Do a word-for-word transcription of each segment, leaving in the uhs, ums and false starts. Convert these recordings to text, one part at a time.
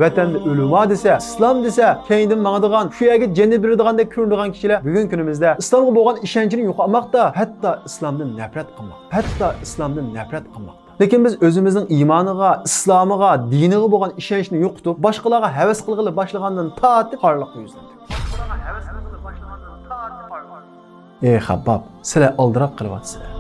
ۋەتەندە ئۆلىما دېسە، ئىسلام دېسە، كەينىدىن ماڭىدىغان، شۇ يەرگە جېنىنى بېرىدىغاندەك كۆرۈنىدىغان كىشىلەر بۈگۈنكى كۈنىمىزدە ئىسلامغا بولغان ئىشەنچىنى يوقاتماقتا، ھەتتا ئىسلامدىن نەپرەت قىلماقتا. ھەتتا ئىسلامدىن نەپرەت قىلماقتا. لېكىن بىز ئۆزىمىزنىڭ ئىمانىغا، ئىسلامىغا، دىنىغا بولغان ئىشەنچنى يوقىتىپ، باشقىلارغا ھەۋەس قىلغىلى باشلىغاندىن تارتىپ خارلىققا يۈزلەندۇق. ئى خەبباب، سىلەر ئالدىراپ قېلىۋاتىسىلەر.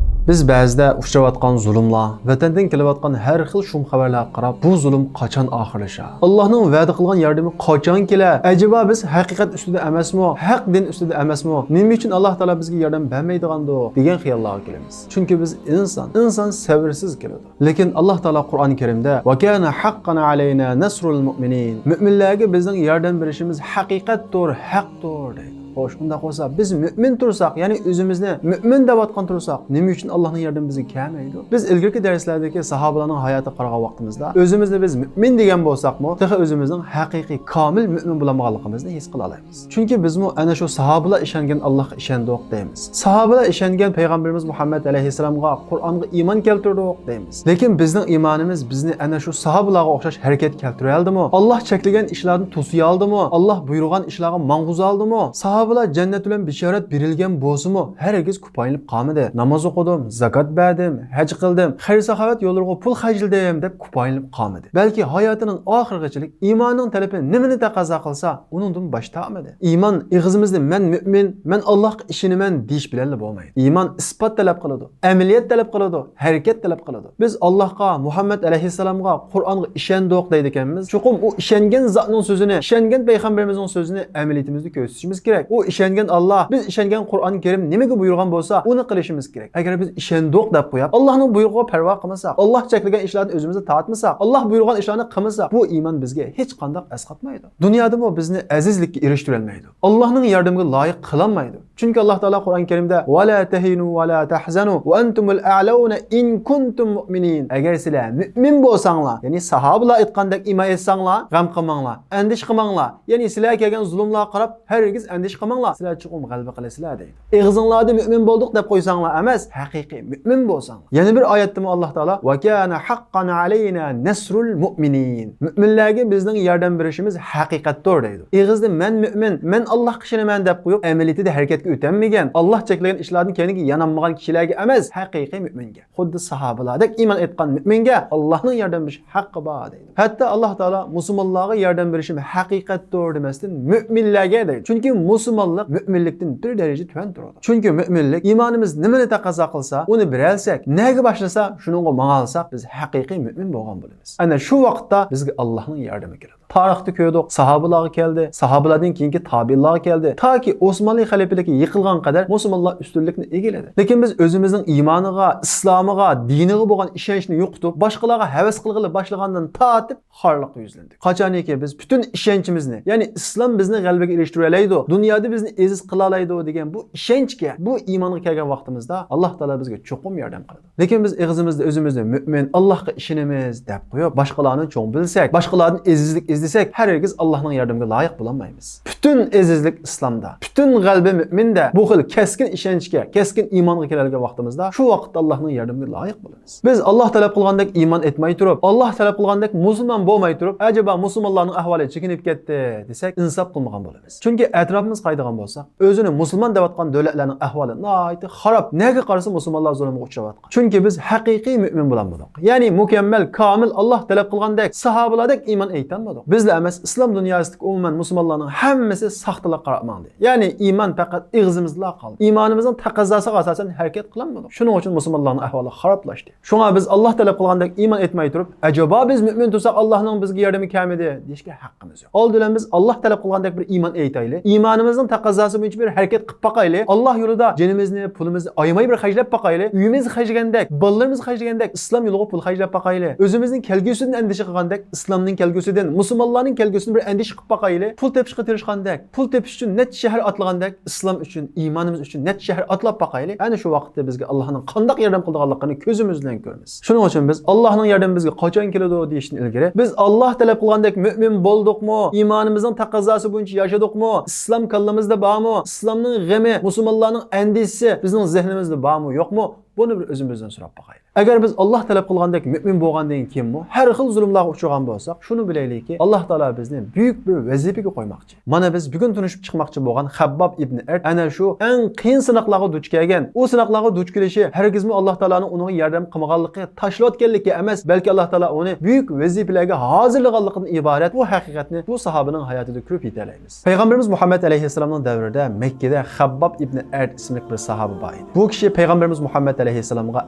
بىز بەزىدە ئۇچراۋاتقان زۇلۇملار، ۋەتەندىن كېلىۋاتقان ھەر خىل شۇم خەۋەرلەرگە قاراپ، بۇ زۇلۇم قاچان ئاخىرلىشار؟ ئاللاھنىڭ ۋەدە قىلغان ياردىمى قاچان كېلەر؟ ئەجەبا بىز ھەقىقەت ئۈستىدە ئەمەسمۇ؟ ھەق دىن ئۈستىدە ئەمەسمۇ؟ نېمە ئۈچۈن ئاللاھ تائالا بىزگە ياردەم بەرمەيدىغاندۇ؟ دېگەن خىياللارغا كېلىمىز. چۈنكى بىز ئىنسان، ئىنسان سەۋرسىز كېلىدۇ. لېكىن ئاللاھ تائالا قۇرئان كەرىمدە، «ۋە كانە ھەققەن ئەلەينا نەسرۇل مۇئمىنىن.» مۆمىنلەرگە بىزنىڭ ياردەم بېرىشىمىز ھەقىقەتتۇر، ھەقتۇر، دەيدۇ. خوش، ئۇنداق بولسا، بىز مۆمىن تۇرساق، يەنى ئۆزىمىزنى مۆمىن دەۋاتقان تۇرساق، نېمە ئۈچۈن ئاللاھنىڭ ياردىمى بىزگە كەلمەيدۇ؟ بىز ئىلگىرىكى دەرسلەردىكى ساھابىلارنىڭ ھاياتىغا قارىغان ۋاقتىمىزدا، ئۆزىمىزنى بىز مۆمىن دېگەن بولساقمۇ، تېخى ئۆزىمىزنىڭ ھەقىقىي، كامىل مۆمىن بولالمىغانلىقىمىزنى ھېس قىلالايمىز. چۈنكى بىزمۇ ئەنە شۇ ساھابىلار ئىشەنگەن ئاللاھقا ئىشەندۇق دەيمىز. ساھابىلار ئىشەنگەن پەيغەمبىرىمىز مۇھەممەد ئەلەيھىسسالامغا، قۇرئانغا ئىمان كەلتۈردۇق دەيمىز. لېكىن بىزنىڭ ئىمانىمىز بىزنى ئەنە شۇ ساھابىلارغا ئوخشاش ھەرىكەتكە كەلتۈرەلدىمۇ؟ ئاللاھ چەكلىگەن ئىشلاردىن توسىيالدىمۇ؟ ئاللاھ بۇيرۇغان ئىشلارغا ماڭغۇزالدىمۇ؟ ساھابىلار جەننەت بىلەن بېشارەت بېرىلگەن بولسىمۇ، ھەرگىز كۇپايىلىنىپ قالمىدى. ناماز ئوقۇدۇم، زاكات بەردىم، ھەج قىلدىم، خەير-ساخاۋەت يوللىرىغا پۇل خەجلىدىم دەپ كۇپايىلىنىپ قالمىدى. بەلكى ھاياتىنىڭ ئاخىرغىچىلىك ئىماننىڭ تەلىپى نېمىنى تەقەززا قىلسا، ئۇنىڭدىن باش تارتمىدى. ئىمان ئېغىزىمىزدا «مەن مۆمىن، مەن ئاللاھقا ئىشىنىمەن» دېيىش بىلەنلا بولمايدۇ. ئىمان ئىسپات تەلەپ قىلىدۇ، ئەمەلىيەت تەلەپ قىلىدۇ، ھەرىكەت تەلەپ قىلىدۇ. بىز ئاللاھقا، مۇھەممەد ئەلەيھىسسالامغا، قۇرئانغا ئىشەندۇق دەيدىكەنمىز. چوقۇم ئۇ ئىشەنگەن زاتنىڭ سۆزىنى، ئىشەنگەن پەيغەمبىرىمىزنىڭ سۆزىنى ئەمەلىيىتىمىزدە كۆرسىتىشىمىز كېرەك. ئۇ ئىشەنگەن ئاللاھ، بىز ئىشەنگەن قۇرئان كەرىم نېمىگە بۇيرۇغان بولسا، ئۇنى قىلىشىمىز كېرەك. ئەگەر بىز ئىشەندۇق دەپ قويۇپ، ئاللاھنىڭ بۇيرۇقىغا پەرۋا قىلمىساق، ئاللاھ چەكلىگەن ئىشلاردىن ئۆزىمىزنى تارتمىساق، ئاللاھ بۇيرۇغان ئىشلارنى قىلمىساق، بۇ ئىمان بىزگە ھېچقانداق ئەسقاتمايدۇ. دۇنيادىمۇ بىزنى ئەزىزلىككە ئېرىشتۈرەلمەيدۇ. ئاللاھنىڭ ياردىمىگە لايىق قىلالمايدۇ. چۈنكى ئاللاھ تائالا قۇرئان كەرىمدە، «ۋە لا تەھىنۇ ۋە لا تەھزەنۇ ۋە ئەنتۇمۇل ئەئلەۋنە ئىن كۇنتۇم مۇئمىنىن.» ئەگەر سىلەر مۆمىن بولساڭلار، يەنى ساھابىلار ئېيتقاندەك ئىمان ئېيتساڭلار، غەم قىلماڭلار، ئەندىشە قىلماڭلار. يەنى سىلەرگە كەلگەن زۇلۇملارغا قاراپ ھەرگىز ئەندىشە قىلماڭلار، سىلەر چوقۇم غەلىبە قىلىسىلەر دەيدۇ. ئېغىزىڭلاردا مۆمىن بولدۇق دەپ قويساڭلار ئەمەس، ھەقىقىي مۆمىن بولساڭلار. يەنە بىر ئايەتتىمۇ ئاللاھ تائالا، «ۋە كانە ھەققەن ئەلەينا نەسرۇل مۇئمىنىن.» مۆمىنلەرگە بىزنىڭ ياردەم بېرىشىمىز ھەقىقەتتۇر دەيدۇ. ئېغىزدا «مەن مۆمىن، مەن ئاللاھقا ئىشىنىمەن» دەپ قويۇپ، ئەمەلىيىتىدە ھەرىكەتكە ئۆتەلمىگەن، ئاللاھ چەكلىگەن ئىشلاردىن كەينىگە يانالمىغان كىشىلەرگە ئەمەس، ھەقىقىي مۆمىنگە. خۇددى ساھابىلاردەك ئىمان ئېيتقان مۆمىنگە ئاللاھنىڭ ياردەم بېرىش ھەققى بار دەيدۇ. ھەتتا ئاللاھ تائالا مۇسۇلمانلارغا ياردەم بېرىشىم ھەقىقەتتۇر دېمەستىن، مۆمىنلەرگە دەيدۇ. چۈنكى مۇسۇلمانلىق مۆمىنلىكتىن بىر دەرىجە تۆۋەن تۇرىدۇ. چۈنكى مۆمىنلىك ئىمانىمىز نېمىنى تەقەززا قىلسا، ئۇنى بېرەلسەك، نەگە باشلىسا، شۇنىڭغا ماڭالىساق، بىز ھەقىقىي مۆمىن بولغان بولىمىز. ئەنە شۇ ۋاقىتتا بىزگە ئاللاھنىڭ ياردىمى كېلىدۇ. تارىختا كۆردۇق، ساھابىلارغا كەلدى، ساھابىلاردىن كېيىنكى تابىئىنلارغا كەلدى، تاكى ئوسمانلى خەلىپىلىكى يىقىلغان قەدەر مۇسۇلمانلار ئۈستۈنلۈكنى ئىگىلىدى. لېكىن بىز ئۆزىمىزنىڭ ئىمانىغا، ئىسلامىغا، دىنىغا بولغان ئىشەنچنى يوقىتىپ، باشقىلارغا ھەۋەس قىلغىلى باشلىغاندىن تارتىپ خارلىققا يۈزلەندۇق. قاچانكى بىز پۈتۈن ئىشەنچىمىزنى، يەنى ئىسلام بىزنى غەلىبىگە ئېرىشتۈرەلەيدۇ، دۇنيادا بىزنى ئېزىز قىلالايدۇ دېگەن بۇ ئىشەنچكە، بۇ ئىمانغا كەلگەن ۋاقتىمىزدا ئاللاھ تائالا بىزگە چوقۇم ياردەم قىلىدۇ. لېكىن بىز ئېغىزىمىزدا ئۆزىمىزنى مۆمىن، ئاللاھقا ئىشىنىمىز دەپ قويۇپ، باشقىلارنى چوڭ بىلسەك، باشقىلاردىن ئېزىزلىك ئىزدىسەك، ھەرگىز ئاللاھنىڭ ياردىمىگە لايىق بولالمايمىز. پۈتۈن ئېزىزلىك ئىسلامدا، پۈتۈن غەلىبە مۆمىندە. بۇ خىل كەسكىن ئىشەنچكە، كەسكىن ئىمانغا كېلەلىگەن ۋاقتىمىزدا، شۇ ۋاقىتتا ئاللاھنىڭ ياردىمىگە لايىق بولىمىز. بىز ئاللاھ تەلەپ قىلغاندەك ئىمان ئېيتماي تۇرۇپ، ئاللاھ تەلەپ قىلغاندەك مۇسۇلمان بولماي تۇرۇپ، ئەجەبا مۇسۇلمانلارنىڭ ئەھۋالى چېكىنىپ كەتتى دېسەك، ئىنساپ قىلمىغان بولىمىز. چۈنكى ئەتراپىمىزغا قارايدىغان بولساق، ئۆزىنى مۇسۇلمان دەۋاتقان دۆلەتلەرنىڭ ئەھۋالى ناھايىتى خاراب. نەگە قارىسا مۇسۇلمانلار زۇلۇمغا ئۇچراۋاتقان. چۈنكى بىز ھەقىقىي مۆمىن بولالمىدۇق. يەنى مۇكەممەل، كامىل، ئاللاھ تەلەپ قىلغاندەك، ساھابىلاردەك ئىمان ئېيتالمىدۇق. بىزلا ئەمەس، ئىسلام دۇنياسىدىكى ئومۇمەن مۇسۇلمانلارنىڭ ھەممىسى ساختىلىققا قاراپ ماڭدى. يەنى ئىمان پەقەت ئېغىزىمىزدىلا قالدى. ئىمانىمىزنىڭ تەقەززاسىغا ئاساسەن ھەرىكەت قىلالمىدۇق. شۇنىڭ ئۈچۈن مۇسۇلمانلارنىڭ ئەھۋالى خارابلاشتى. شۇڭا بىز ئاللاھ تەلەپ قىلغاندەك ئىمان ئېيتماي تۇرۇپ، ئەجەبا بىز مۆمىن تۇرساق ئاللاھنىڭ بىزگە ياردىمى كەلمىدى دېيىشكە ھەققىمىز يوق. ئالدى بىلەن بىز ئاللاھ تەلەپ قىلغاندەك بىر ئىمان ئېيتايلى. ئىمانىمىزنىڭ تەقەززاسى بويىچە بىر ھەرىكەت قىلىپ باقايلى. ئاللاھ يولىدا جېنىمىزنى، پۇلىمىزنى ئايىماي بىر خەجلەپ باقايلى. ئۆيىمىزگە خەجلىگەندەك، بالىلىرىمىزغا خەجلىگەندەك ئىسلام يولىغا پۇل خەجلەپ باقايلى. ئۆزىمىزنىڭ كەلگۈسىدىن ئەندىشە قىلغاندەك ئىسلامنىڭ كەلگۈسىدىن، مۇسۇلمانلارنىڭ كەلگۈسىدىن بىر ئەندىشە قىلىپ باقايلى. پۇل تېپىشقا تىرىشقاندەك، پۇل تېپىش ئۈچۈن نەچچە شەھەر ئاتلىغاندەك ئىسلام ئۈچۈن، ئىمانىمىز ئۈچۈن نەچچە شەھەر ئاتلاپ باقايلى. ئەنە شۇ ۋاقىتتا بىزگە ئاللاھنىڭ قانداق ياردەم قىلىدىغانلىقىنى كۆزىمىز بىلەن كۆرىمىز. شۇنىڭ ئۈچۈن بىز ئاللاھنىڭ ياردىمى بىزگە قاچان كېلىدۇ دېيىشتىن ئىلگىرى، بىز ئاللاھ تەلەپ قىلغاندەك مۆمىن بولدۇقمۇ؟ ئىمانىمىزنىڭ تەقەززاسى بويىچە ياشىدۇقمۇ؟ ئىسلام كاللىمىزدا بارمۇ؟ ئىسلامنىڭ غېمى، مۇسۇلمانلارنىڭ ئەندىشىسى بىزنىڭ زېھنىمىزدە بارمۇ، يوقمۇ؟ بۇنى بىر ئۆزىمىزدىن سوراپ باقايلى. ئەگەر بىز ئاللاھ تەلەپ قىلغاندەك مۆمىن بولغاندىن كېيىنمۇ ھەر خىل زۇلۇملارغا ئۇچرىغان بولساق، شۇنى بىلەيلىكى، ئاللاھ تائالا بىزنى بۈيۈك بىر ۋەزىپىگە قويماقچى. مانا بىز بۈگۈن تونۇشۇپ چىقماقچى بولغان خەبباب ئىبنى ئەرت ئەنە شۇ ئەڭ قىيىن سىناقلارغا دۇچ كەلگەن. ئۇ سىناقلارغا دۇچ كېلىشى ھەرگىزمۇ ئاللاھ تائالانىڭ ئۇنىڭغا ياردەم قىلمىغانلىقى، تاشلىۋەتكەنلىكى ئەمەس، بەلكى ئاللاھ تائالا ئۇنى بۈيۈك ۋەزىپىلەرگە ھازىرلىغانلىقىدىن ئىبارەت. بۇ ھەقىقەتنى بۇ ساھابىنىڭ ھاياتىدا كۆرۈپ يېتەلەيمىز. پەيغەمبىرىمىز مۇھەممەد ئەلەيھىسسالامنىڭ دەۋرىدە مەككىدە خەبباب ئىبنى ئەرت ئىسىملىك بىر ساھابە بار ئىدى. بۇ كىشى پەيغەمبىرىمىز مۇھەممەد ئەلەيھىسسالامغا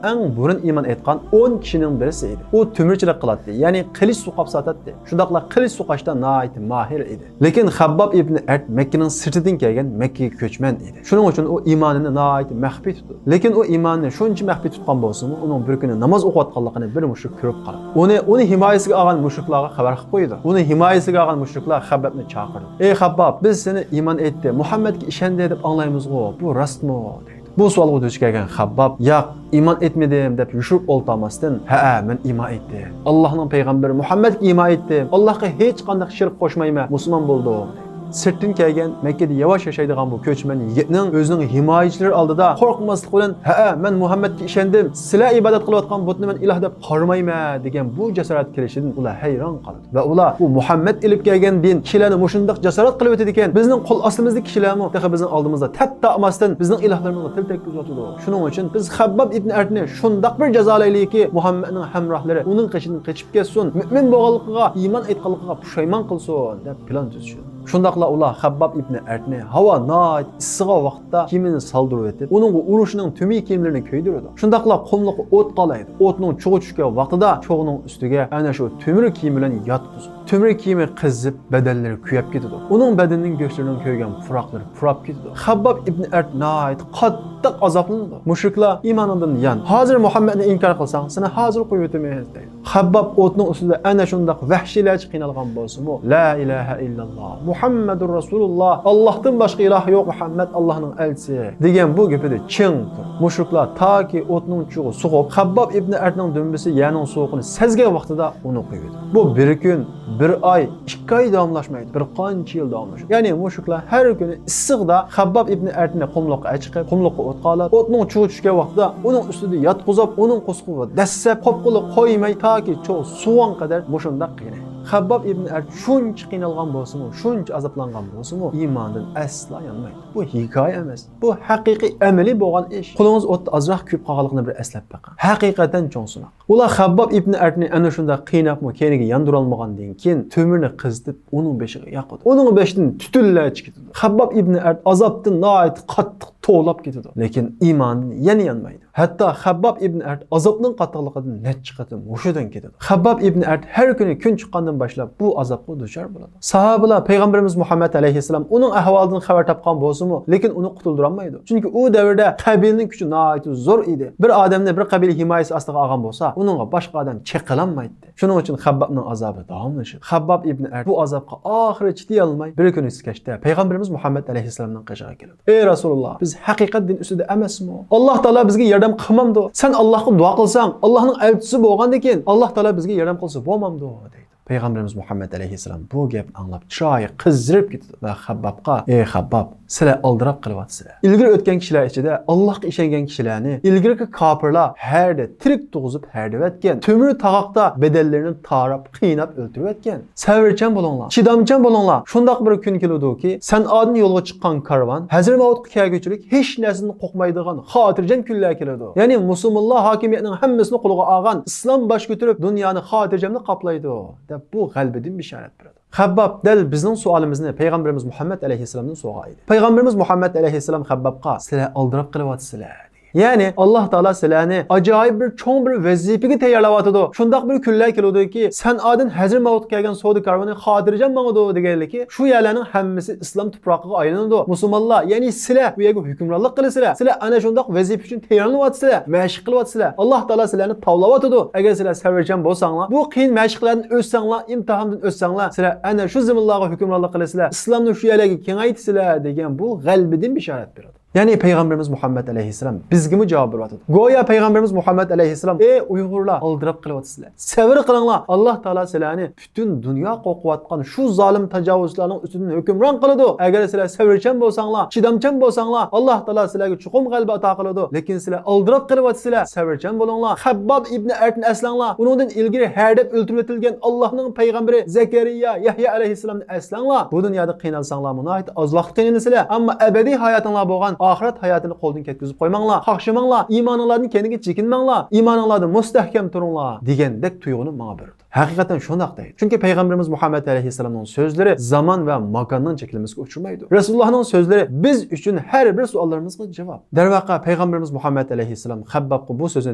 ئەڭ بۇرۇن ئىمان ئېيتقان ئون كىشىنىڭ بىرسى ئىدى. ئۇ تۆمۈرچىلىك قىلاتتى، يەنى قىلىچ سوقاپ ساتاتتى. شۇنداقلا قىلىچ سوقاشتا ناھايىتى ماھىر ئىدى. لېكىن خەبباب ئىبنى ئەرت مەككىنىڭ سىرتىدىن كەلگەن، مەككىگە كۆچمەن ئىدى. شۇنىڭ ئۈچۈن ئۇ ئىمانىنى ناھايىتى مەخپىي تۇتىدۇ. لېكىن ئۇ ئىمانىنى شۇنچە مەخپىي تۇتقان بولسىمۇ، ئۇنىڭ بىر كۈنى ناماز ئوقۇۋاتقانلىقىنى بىر مۇشرىك كۆرۈپ قالىدۇ. ئۇنى، ئۇنى ھىمايىسىگە ئالغان مۇشرىكلارغا خەۋەر قىلىپ قويىدۇ. ئۇنى ھىمايىسىگە ئالغان مۇشرىكلار خەببابنى چاقىرىدۇ. ئەي خەبباب، بىز سېنى ئىمان ئېيتتى، مۇھەممەدكە ئىشەندى دەپ ئاڭلايمىزغۇ، بۇ راستمۇ؟ دەيدۇ. بۇ سوئالغا دۇچ كەلگەن خەبباب، ياق، ئىمان ئېيتمىدىم دەپ يوشۇرۇپ ئولتۇرماستىن، ھەئە، مەن ئىمان ئېيتتىم. ئاللاھنىڭ پەيغەمبىرى مۇھەممەدكە ئىمان ئېيتتىم. ئاللاھقا ھېچقانداق شېرىك قوشمايمەن، مۇسۇلمان بولدۇم. سىرتتىن كەلگەن، مەككىدە ياۋاش ياشايدىغان بۇ كۆچمەن يىگىتنىڭ ئۆزىنىڭ ھىمايىچىلىرى ئالدىدا قورقماسلىق بىلەن، ھەئە، مەن مۇھەممەدكە ئىشەندىم، سىلەر ئىبادەت قىلىۋاتقان بۇتنى مەن ئىلاھ دەپ قارىمايمەن دېگەن بۇ جاسارەت كېلىشىدىن ئۇلار ھەيران قالىدۇ. ۋە ئۇلار بۇ مۇھەممەد ئېلىپ كەلگەن دىن كىشىلەرنى مۇشۇنداق جاسارەت قىلىۋېتىدىكەن، بىزنىڭ قول ئاستىمىزدىكى كىشىلەرمۇ تېخى بىزنىڭ ئالدىمىزدا تەپ تارتماستىن بىزنىڭ ئىلاھلىرىمىزغا تىل تەگكۈزۈۋاتىدۇ. شۇنىڭ ئۈچۈن بىز خەبباب ئىبنى ئەرتنى شۇنداق بىر جازالايلىكى، مۇھەممەدنىڭ ھەمراھلىرى ئۇنىڭ قېشىدىن قېچىپ كەتسۇن، مۆمىن بولغانلىقىغا، ئىمان ئېيتقانلىقىغا پۇشايمان قىلسۇن، دەپ پىلان تۈزۈشىدۇ. شۇنداقلا ئۇلار خەبباب ئىبنى ئەرتنى ھاۋا ناھايىتى ئىسسىغان ۋاقىتتا كىيىمىنى سالدۇرۇۋېتىپ، ئۇنىڭغا ئۇرۇشنىڭ تۆمۈر كىيىملىرىنى كىيدۈرىدۇ. شۇنداقلا قۇملۇققا ئوت قالايدۇ. ئوتنىڭ چۇغى چۈشكەن ۋاقتىدا چۇغىنىڭ ئۈستىگە ئەنە شۇ تۆمۈر كىيىم بىلەن ياتقۇزىدۇ. تۆمۈر كىيىمى قىزىپ، بەدەنلىرى كۆيۈپ كېتىدۇ. ئۇنىڭ بەدىنىنىڭ گۆشلىرىنىڭ كۆيگەن پۇراقلىرى پۇراپ كېتىدۇ. خەبباب ئىبنى ئەرت ناھايىتى قاتتىق ئازابلىنىدۇ. مۇشرىكلار، ئىمانىڭدىن يان. ھازىر مۇھەممەدنى ئىنكار قىلساڭ، سېنى ھازىر قويۇۋېتىمىز، دەيدۇ. خەبباب ئوتنىڭ ئۈستىدە ئەنە شۇنداق ۋەھشىيلەرچە قىينالغان بولسىمۇ، لا ئىلاھە ئىللاللا، مۇھەممەدۇر رەسۇلۇللا، ئاللاھتىن باشقا ئىلاھ يوق، مۇھەممەد ئاللاھنىڭ ئەلچىسى، دېگەن بۇ گېپىدە چىڭ تۇرۇپ، مۇشرىكلار تاكى ئوتنىڭ چۇغى سوغۇپ، خەبباب ئىبنى ئەرتنىڭ دۈمبىسى يەرنىڭ سوغۇقىنى سەزگەن ۋاقتىدا ئۇنى قويۇۋېتىدۇ. بۇ بىر كۈن، بىر ئاي، ئىككى ئاي داۋاملاشمايدۇ، بىر قانچە يىل داۋاملىشىدۇ. يەنى مۇشرىكلار ھەر كۈنى ئىسسىقتا خەبباب ئىبنى ئەرتنى قۇملۇققا ئەچىقىپ، قۇملۇققا ئئوت قالاپ، ئوتنىڭ چۇغى چۈشكەن ۋاقتىدا ئۇنىڭ ئۈستىدە ياتقۇزۇپ، ئۇنىڭ قورسىقىغا دەسسەپ، قوپقىلى قويماي، تاكى چۇغى سوۋۇغان قەدەر مۇشۇنداق قىينايدۇ. خەبباب ئىبنى ئەرت شۇنچە قىينالغان بولسىمۇ، شۇنچە ئازابلانغان بولسىمۇ، ئىمانىدىن ئەسلا يانمايدۇ. بۇ ھېكايە ئەمەس. بۇ ھەقىقىي ئەمەلىي بولغان ئىش. قولىڭىز ئوتتا ئازراق كۆيۈپ قالغانلىقىنى بىر ئەسلەپ بېقىڭ. ھەقىقەتەن چوڭ سىناق. ئۇلار خەبباب ئىبنى ئەرتنى ئەنە شۇنداق قىيناپمۇ كەينىگە ياندۇرالمىغاندىن كېيىن، تۆمۈرنى قىزىتىپ، ئۇنىڭ بېشىغا ياقىدۇ. ئۇنىڭ بېشىدىن تۈتۈنلەر چىقىدۇ. خەبباب ئىبنى ئەرت ئازابتىن ناھايىتى قاتتىق توۋلاپ كېتىدۇ. لېكىن ئىمانىدىن يەنە يانمايدۇ. ھەتتا خەبباب ئىبنى ئەرت ئازابنىڭ قاتتىقلىقىدىن نەچچە قېتىم ھوشىدىن كېتىدۇ. خەبباب ئىبنى ئەرت ھەر كۈنى كۈن چىققاندىن باشلاپ بۇ ئازابقا دۇچار بولىدۇ. ساھابىلار پەيغەمبىرىمىز مۇھەممەد ئەلەيھىسسالام ئۇنىڭ ئەھۋالىدىن خەۋەر تاپقان بولسىمۇ، لېكىن ئۇنى قۇتۇلدۇرالمايدۇ. چۈنكى ئۇ دەۋردە قەبىلىنىڭ كۈچى ناھايىتى زور ئىدى. بىر ئادەمنى بىر قەبىلە ھىمايىسى ئاستىغا ئالغان بولسا، ئۇنىڭغا باشقا ئادەم چېقىلالمايتتى. شۇنىڭ ئۈچۈن خەببابنىڭ ئازابى داۋاملىشىدۇ. خەبباب ئىبنى ئەرت بۇ ئازابقا ئاخىرى چىدىيالماي، بىر كۈنى كەچتە پەيغەمبىرىمىز مۇھەممەد ئەلەيھىسسالامنىڭ قېشىغا كېلىدۇ. ئەي رەسۇلۇللا، بىز ھەقىقەت دىن ئۈستىدە ئەمەسمۇ؟ ئاللاھ تائالا بىزگە ياردەم قىلمامدۇ؟ سەن ئاللاھقا دۇئا قىلساڭ، ئاللاھنىڭ ئەلچىسى بولغاندىكىن، ئاللاھ تائالا بىزگە ياردەم قىلسا بولمامدۇ؟ دەيدۇ. پەيغەمبىرىمىز مۇھەممەد ئەلەيھىسسالام بۇ گەپنى ئاڭلاپ، چىرايى قىزىرىپ كېتىدۇ ۋە خەببابقا، ئەي خەبباب، سىلەر ئالدىراپ قېلىۋاتىسىلەر. ئىلگىرى ئۆتكەن كىشىلەر ئىچىدە ئاللاھقا ئىشەنگەن كىشىلەرنى ئىلگىرىكى كاپىرلار ھەردە تىرىك تۇغۇزۇپ ھەردىۋەتكەن، تۆمۈر تاغاقتا بەدەنلىرىنى تاراپ، قىيناپ ئۆلتۈرۈۋەتكەن. سەۋرچان بولۇڭلار، چىدامچان بولۇڭلار. شۇنداق بىر كۈن كېلىدۇكى، سەنئادىن يولغا چىققان كارۋان ھەزرىمەۋۇتقا كەلگۈچىلىك ھېچ نەرسىدىن قورقمايدىغان خاتىرجەم كۈنلەر كېلىدۇ. يەنى مۇسۇلمانلار ھاكىمىيەتنىڭ ھەممىسىنى قولىغا ئالغان، ئىسلام باش كۆتۈرۈپ دۇنيانى خاتىرجەملىك قاپلايدۇ، دەپ بۇ غەلىبىدىن بېشارەت بېرىدۇ. خەبباب دەل بىزنىڭ سوئالىمىزنى پەيغەمبىرىمىز مۇھەممەد ئەلەيھىسسالامدىن سورىغان ئىدى. پەيغەمبىرىمىز مۇھەممەد ئەلەيھىسسالام خەببابقا، سىلەر ئالدىراپ قېلىۋاتىسىلەر، دېگەن. يەنى، ئاللاھ تائالا سىلەرنى ئاجايىپ بىر چوڭ بىر ۋەزىپىگە تەييارلاۋاتىدۇ. شۇنداق بىر كۈنلەر كېلىدۇكى، سەنئادىن ھەزرىمەۋتقە كەلگەن سودا كارۋىنى خاتىرجەم ماڭىدۇ دېگەنلىكى، شۇ يەرلەرنىڭ ھەممىسى ئىسلام تۇپراقىغا ئايلىنىدۇ. مۇسۇلمانلار، يەنى سىلەر بۇ يەرگە ھۆكۈمرانلىق قىلىسىلەر. سىلەر ئەنە شۇنداق ۋەزىپە ئۈچۈن تەييارلىنىۋاتىسىلەر، مەشىق قىلىۋاتىسىلەر. ئاللاھ تائالا سىلەرنى تاۋلاۋاتىدۇ. ئەگەر سىلەر سەۋرچان بولساڭلار، بۇ قىيىن مەشىقلەردىن ئۆتسەڭلار، ئىمتىھاندىن ئۆتسەڭلار، سىلەر ئەنە شۇ زېمىنلارغا ھۆكۈمرانلىق قىلىسىلەر، ئىسلامنى شۇ يەرلەرگە كېڭەيتىسىلەر دېگەن بۇ غەلىبىدىن بېشارەت بېرىدۇ. يەنى پەيغەمبىرىمىز مۇھەممەد ئەلەيھىسسالام بىزگىمۇ جاۋاب بېرىۋاتىدۇ. گويا پەيغەمبىرىمىز مۇھەممەد ئەلەيھىسسالام، ئى ئۇيغۇرلار، ئالدىراپ قېلىۋاتىسىلەر. سەۋر قىلىڭلار. ئاللاھ تائالا سىلەرنى پۈتۈن دۇنيا قورقۇۋاتقان شۇ زالىم تاجاۋۇزچىلارنىڭ ئۈستىدىن ھۆكۈمران قىلىدۇ. ئەگەر سىلەر سەۋرچان بولساڭلار، چىدامچان بولساڭلار، ئاللاھ تائالا سىلەرگە چوقۇم غەلىبە ئاتا قىلىدۇ. لېكىن سىلەر ئالدىراپ قېلىۋاتىسىلەر. سەۋرچان بولۇڭلار. خەبباب ئىبنى ئەرتنى ئەسلەڭلار. ئۇنىڭدىن ئىلگىرى ھەر دەپ ئۆلتۈرۈۋېتىلگەن ئاللاھنىڭ پەيغەمبىرى زەكەرىيا، يەھيا ئەلەيھىسسالامنى ئەسلەڭلار. بۇ دۇنيادا قىينالساڭلارمۇ ناھايىتى ئاز ۋاقىت قىينىلىسىلەر. ئەمما ئەبەدىي ھاياتىڭلار بولغان ئاخىرەت ھاياتىنى قولدىن كەتكۈزۈپ قويماڭلار. قاقشىماڭلار. ئىمانىڭلاردىن كەينىگە چېكىنمەڭلار. ئىمانىڭلاردىن مۇستەھكەم تۇرۇڭلار دېگەندەك تۇيغۇنى ماڭا بېرىدۇ. ھەقىقەتەن شۇنداق دەيدۇ. چۈنكى پەيغەمبىرىمىز مۇھەممەد ئەلەيھىسسالامنىڭ سۆزلىرى زامان ۋە ماكاننىڭ چەكلىمىسىگە ئۇچرىمايدۇ. رەسۇلۇللاھنىڭ سۆزلىرى بىز ئۈچۈن ھەر بىر سوئاللىرىمىزغا جاۋاب. دەرۋەقە، پەيغەمبىرىمىز مۇھەممەد ئەلەيھىسسالام خەببابقا بۇ سۆزنى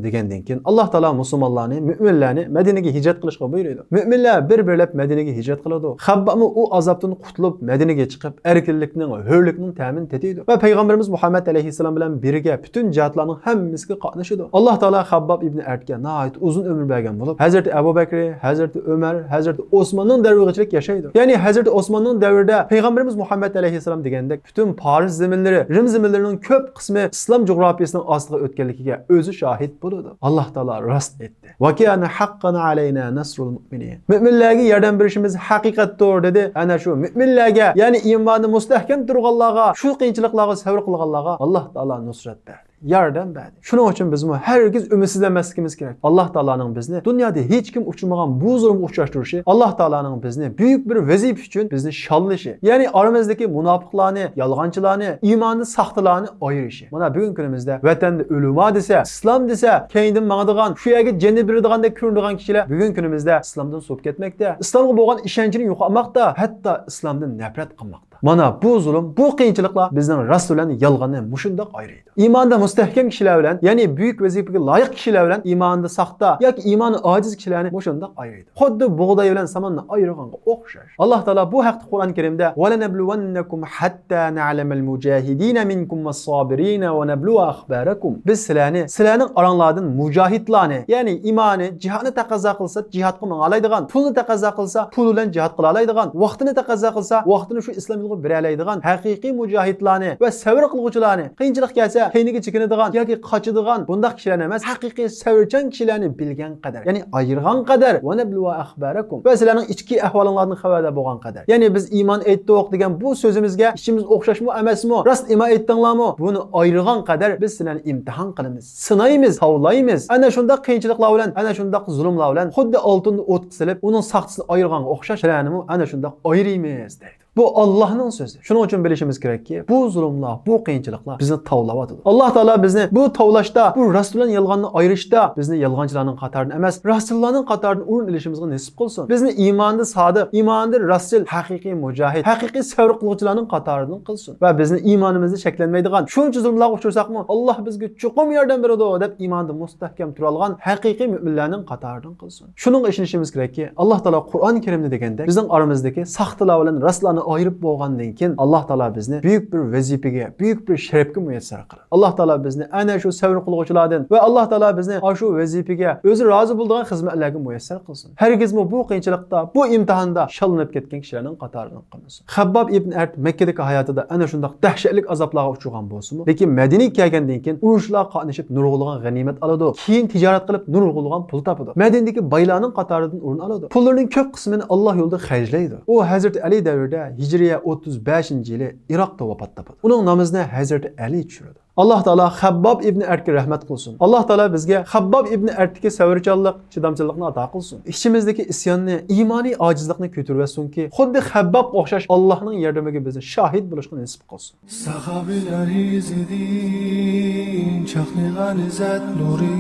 دېگەندىن كېيىن، ئاللاھ تائالا مۇسۇلمانلارنى، مۆمىنلەرنى مەدىنىگە ھىجرەت قىلىشقا بۇيرۇيدۇ. مۆمىنلەر بىر-بىرلەپ مەدىنىگە ھىجرەت قىلىدۇ. خەببابمۇ ئۇ ئازابتىن قۇتۇلۇپ، مەدىنىگە چىقىپ، ئەركىنلىكنىڭ، ھۆرلۈكنىڭ تەمىنى تېتىيدۇ. ۋە پەيغەمبىرىمىز مۇھەممەد ئەلەيھىسسالام بىلەن بىرگە پۈتۈن جىھادلارنىڭ ھەممىسىگە قاتنىشىدۇ. ئاللاھ تائالا خەبباب ئىبنى ئەرتكە ناھايىتى ئۇزۇن ئۆمۈر بەرگەن بولۇپ، ھەزرىتى ئەبۇ بەكرى، ھەزرىتى ئۆمەر، ھەزرىتى ئوسماننىڭ دەۋرىگىچىلىك ياشايدۇ. يەنى ھەزرىتى ئوسماننىڭ دەۋرىدە پەيغەمبىرىمىز مۇھەممەد ئەلەيھىسسالام دېگەندەك پۈتۈن پارس زېمىنلىرى، رىم زېمىنلىرىنىڭ كۆپ قىسمى ئىسلام جۇغراپىيىسىنىڭ ئاستىغا ئۆتكەنلىكىگە ئۆزى شاھىت بولىدۇ. ئاللاھ تائالا راست ئېيتتى. «وكان حقا علينا نصر المؤمنين». مۆمىنلەرگە ياردەم بېرىشىمىز ھەقىقەتتۇر، دېدى. ئەنە شۇ مۆمىنلەرگە، يەنى ئىمانى مۇستەھكەم تۇرغانلارغا، شۇ قىيىنچىلىقلارغا سەۋر قىلغانلارغا ئاللاھ تائالا نۇسرەت بەردى، ياردەم بەردى. شۇنىڭ ئۈچۈن بىزمۇ ھەرگىز ئۈمىدسىزلەنمەسلىكىمىز كېرەك. ئاللاھ تائالانىڭ بىزنى دۇنيادا ھېچكىم ئۇچرىمىغان بۇ زۇلۇمغا ئۇچراشتۇرۇشى، ئاللاھ تائالانىڭ بىزنى بۈيۈك بىر ۋەزىپە ئۈچۈن بىزنى شاللىشى، يەنى ئارىمىزدىكى مۇناپىقلارنى، يالغانچىلارنى، ئىماندا ساختىلارنى ئايرىشى. مانا بۈگۈن كۈنىمىزدە ۋەتەندە ئۆلىما دېسە، ئىسلام دېسە، كەينىدىن ماڭىدىغان، شۇ يەرگە جېنىنى بېرىدىغاندەك كۆرۈنىدىغان كىشىلەر بۈگۈن كۈنىمىزدە ئىسلامدىن سوۋۇپ كەتمەكتە، ئىسلامغا بولغان ئىشەنچىنى يوقاتماقتا، ھەتتا ئىسلامدىن نەپرەت قىلماقتا. مانا بۇ زۇلۇم، بۇ قىيىنچىلىقلار بىزنىڭ راست بىلەن يالغاننى مۇشۇنداق ئايرىيدۇ. ئىماندا مۇستەھكەم كىشىلەر بىلەن، يەنى بۈيۈك ۋەزىپىگە لايىق كىشىلەر بىلەن ئىماندا ساختا ياكى ئىمانى ئاجىز كىشىلەرنى مۇشۇنداق ئايرىيدۇ. خۇددى بۇغداي بىلەن ساماننى ئايرىغانغا ئوخشاش. ئاللاھ تائالا بۇ ھەقتە قۇرئان كەرىمدە، «ولنبلونكم حتى نعلم المجاهدين منكم والصابرين ونبلو أخباركم». بىز سىلەرنى، سىلەرنىڭ ئاراڭلاردىن مۇجاھىدلارنى، يەنى ئىمانى، جىھادنى تەقەززا قىلسا، جىھادقا ماڭالايدىغان، پۇلنى تەقەززا قىلسا، پۇل بىلەن جىھاد قىلالايدىغان، ۋاقتىنى تەقەززا قىلسا، ۋاقتىنى شۇ ئىسلام يولىغا بېرەلەيدىغان ھەقىقىي مۇجاھىدلارنى ۋە سەۋر قىلغۇچىلارنى، قىيىنچىلىق كەلسە، كەينىگە چېكىنىدىغان ياكى قاچىدىغان بۇنداق كىشىلەرنى ئەمەس، ھەقىقىي سەۋرچان كىشىلەرنى بىلگەن قەدەر، يەنى ئايرىغان قەدەر، «ونبلو أخباركم»، ۋە سىلەرنىڭ ئىچكى ئەھۋالىڭلاردىن خەۋەردار بولغان قەدەر. يەنى بىز ئىمان ئېيتتۇق دېگەن بۇ سۆزىمىزگە ئىچىمىز ئوخشاشمۇ ئەمەسمۇ؟ راست ئىمان ئېيتتىڭلارمۇ؟ بۇنى ئايرىغان قەدەر بىز سىلەرنى ئىمتىھان قىلىمىز، سىنايمىز، تاۋلايمىز. ئەنە شۇنداق قىيىنچىلىقلار بىلەن، ئەنە شۇنداق زۇلۇملار بىلەن خۇددى ئالتۇننى ئوتقا سېلىپ، ئۇنىڭ ساختىسىنى ئايرىغانغا ئوخشاش، سىلەرنىمۇ ئەنە شۇنداق ئايرىيمىز دەيدۇ. بۇ ئاللاھنىڭ سۆزى. شۇنىڭ ئۈچۈن بىلىشىمىز كېرەككى، بۇ زۇلۇملار، بۇ قىيىنچىلىقلار بىزنى تاۋلاۋاتىدۇ. ئاللاھ تائالا بىزنى بۇ تاۋلاشتا، بۇ راست بىلەن يالغاننى ئايرىشتا بىزنى يالغانچىلارنىڭ قاتارىدىن ئەمەس، راستچىللارنىڭ قاتارىدىن ئورۇن ئېلىشىمىزغا نېسىپ قىلسۇن. بىزنى ئىماندا سادىق، ئىماندا راستچىل، ھەقىقىي مۇجاھىد، ھەقىقىي سەۋر قىلغۇچىلارنىڭ قاتارىدىن قىلسۇن. ۋە بىزنى ئىمانىمىزدا شەكلەنمەيدىغان، شۇنچە زۇلۇملارغا ئۇچرىساقمۇ، ئاللاھ بىزگە چوقۇم ياردەم بېرىدۇ دەپ ئىماندا مۇستەھكەم تۇرالىغان ھەقىقىي مۆمىنلەرنىڭ قاتارىدىن قىلسۇن. شۇنىڭغا ئىشىنىشىمىز كېرەككى، ئاللاھ تائالا قۇرئان كەرىمدە دېگەندەك، بىزنىڭ ئارىمىزدىكى ساختىلار بىلەن راستلارنى ئايرىپ بولغاندىن كېيىن، ئاللاھ تائالا بىزنى بۈيۈك بىر ۋەزىپىگە، بۈيۈك بىر شەرەپكە مۇيەسسەر قىلىدۇ. ئاللاھ تائالا بىزنى ئەنە شۇ سەۋر قىلغۇچىلاردىن ۋە ئاللاھ تائالا بىزنى ئاشۇ ۋەزىپىگە، ئۆزى رازى بولىدىغان خىزمەتلەرگە مۇيەسسەر قىلسۇن. ھەرگىزمۇ بۇ قىيىنچىلىقتا، بۇ ئىمتىھاندا شاللىنىپ كەتكەن كىشىلەرنىڭ قاتارىدىن قىلمىسۇن. خەبباب ئىبن ئەرت مەككىدىكى ھاياتىدا ئەنە شۇنداق دەھشەتلىك ئازابلارغا ئۇچرىغان بولسىمۇ، لېكىن مەدىنىگە كەلگەندىن كېيىن ئۇرۇشلارغا قاتنىشىپ نۇرغۇنلىغان غەنىيمەت ئالىدۇ. كېيىن تىجارەت قىلىپ نۇرغۇنلىغان پۇل تاپىدۇ. مەدىنىدىكى بايلارنىڭ قاتارىدىن ئورۇن ئالىدۇ. پۇللىرىنىڭ كۆپ قىسمىنى ئاللاھ يولىدا خەجلەيدۇ. ئۇ ھەزرىتى ئەلى دەۋرىدە، ھىجرىيە ئوتتۇز بەشىنچى يىلى ئىراقتا ۋاپات تاپىدۇ. ئۇنىڭ نامىزىنى ھەزرىتى ئەلى چۈشۈرىدۇ. ئاللاھ تائالا خەبباب ئىبنى ئەرتكە رەھمەت قىلسۇن. ئاللاھ تائالا بىزگە خەبباب ئىبنى ئەرتتىكى سەۋرچانلىق، چىدامچانلىقنى ئاتا قىلسۇن. ئىچىمىزدىكى ئىسياننى، ئىمانىي ئاجىزلىقنى كۆتۈرۈۋەتسۇنكى، خۇددى خەببابقا ئوخشاش ئاللاھنىڭ ياردىمىگە بىزنى شاھىت بولۇشقا نېسىپ قىلسۇن. ساھابىلەر ئىزىدىن چاقنىغان ئىززەت نۇرى،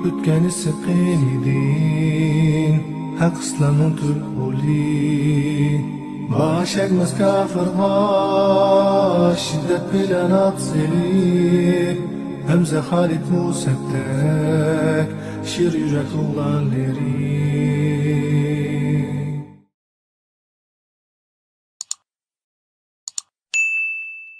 ئۆتكەن ئىسسىق قېنىدىن ھەق ئىسلامنىڭ تۈز يولى. باش ئەگمەس كاپىرغا شىددەت بىلەن ئات سېلىپ، ھەمزە خالىد مۇسەپتەك شىر يۈرەك ئوغلانلىرى.